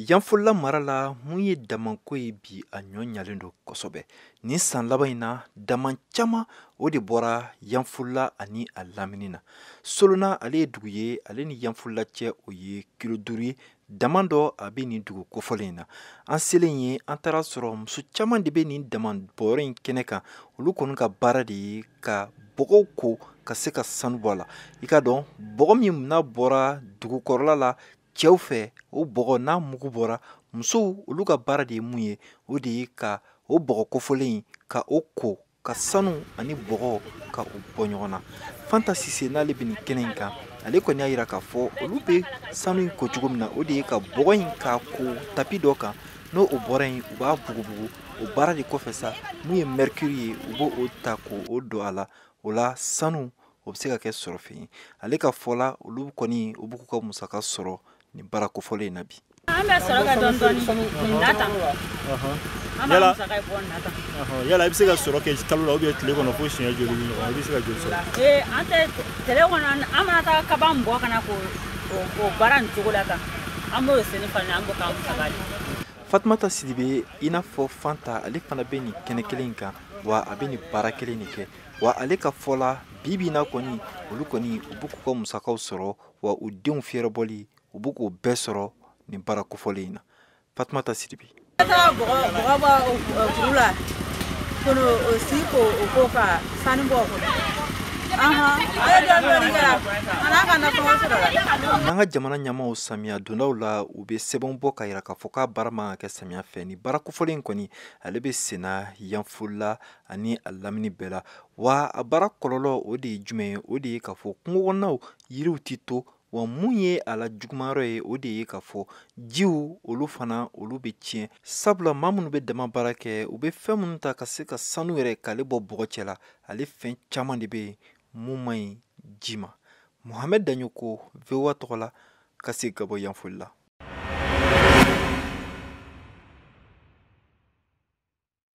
Yanfolila mara la, mun ye damanko ye bi, a ɲɔ ɲalen don kosɛbɛ. Nin san laban in na, daman caman o de bɔra Yanfolila ani a lamini na. Solona, ale ye dugu ye, ale ni Yanfolila cɛ, o ye kilo 5 ye. Daman dɔ a bɛ nin dugu kofɔlen in na. An selen ye, an taara sɔrɔ muso caman de bɛ nin daman bɔyɔrɔ in kɛnɛ kan. Olu kɔni ka baara de ye ka bɔgɔw ko ka se ka sanu bɔ a la. I ka dɔn bɔgɔ min n'a bɔra dugukɔrɔla la cɛw fɛ, o bɔgɔ n'a mugu bɔra, musow olu ka baara de ye mun ye? O de ye ka o bɔgɔ kofɔlen in ka o ko ka sanu ani bɔgɔ ka o bɔ ɲɔgɔn na. Fanta Sise n'ale bɛ nin kɛnɛ in kan, ale kɔni y'a jira k'a fɔ olu bɛ sanu in ko cogo min na, o de ye ka bɔgɔ in k'a ko tapi dɔ kan. N'o o bɔra yen, u b'a bugubugu. O baara de kɔfɛ sa, mun ye mercure ye, u b'o o ta k'o don a la. O la, sanu o bɛ se ka kɛ sɔrɔfɛn ye. Ale ka fɔ la, olu kɔni u b'u ka musaka sɔrɔ nin baara kofɔlen in na bi. An bɛ sɔrɔ kɛ dɔɔni dɔɔni nin na tan. An b'a musaka bɔ nin na tan. Yala i bɛ se ka sɔrɔ kɛ kalo la ou bien tile kɔnɔ fo siɲɛ joli ɲɔgɔn, i bɛ se ka joli sɔrɔ? Ee, an tɛ tile kɔnɔ, an mana taa kaban bɔ ka na k'o baara nin cogo la tan, an b'o senni falen, an b'o k'an musaka de. Fatumata Sidibe, i n'a fɔ Fanta, ale fana bɛ nin kɛnɛ kelen in kan, wa a bɛ nin baara kelen de kɛ. Wa ale ka fɔ la, bi bi in na kɔni, olu kɔni u b'u k'u ka musakaw sɔrɔ, wa u denw fiyɛrɛbɔli u b'u k'o bɛɛ sɔrɔ nin baara kofɔlen in na. Fatumata Sidibe. Taa bɔgɔ bɔ kuru la kono o si ko o ko ka sanu bɔ o kɔnɔ. A ye dɔɔni dɔɔni kɛra, a n'a ka nasɔngɔ sɔrɔ la. N'an ka jamana ɲɛmaaw, samiya dondaw la, u bɛ sɛbɛnw bɔ ka yira k'a fɔ k'a baara man ka kɛ samiya fɛ. Nin baara kofɔlen in kɔni, ale bɛ senna Yanfolila ani a lamini bɛɛ la. Wa a baara kɔlɔlɔ, o de ye jumɛn ye? O de ye k'a fɔ kungo kɔnɔnaw yiriw tɛ to. Wa mun ye a la juguman yɔrɔ ye? O de ye k'a fɔ jiw, olu fana olu bɛ tiɲɛ, sabula maa minnu bɛ dama baara kɛ, u bɛ fɛn minnu ta ka se ka sanu yɛrɛ k'ale bɔ bɔgɔ cɛ la, ale fɛn caman de bɛ yen mun man ɲi ji ma. Mohamed Daɲoko, VOA tɔgɔ la, ka segin ka bɔ Yanfolila.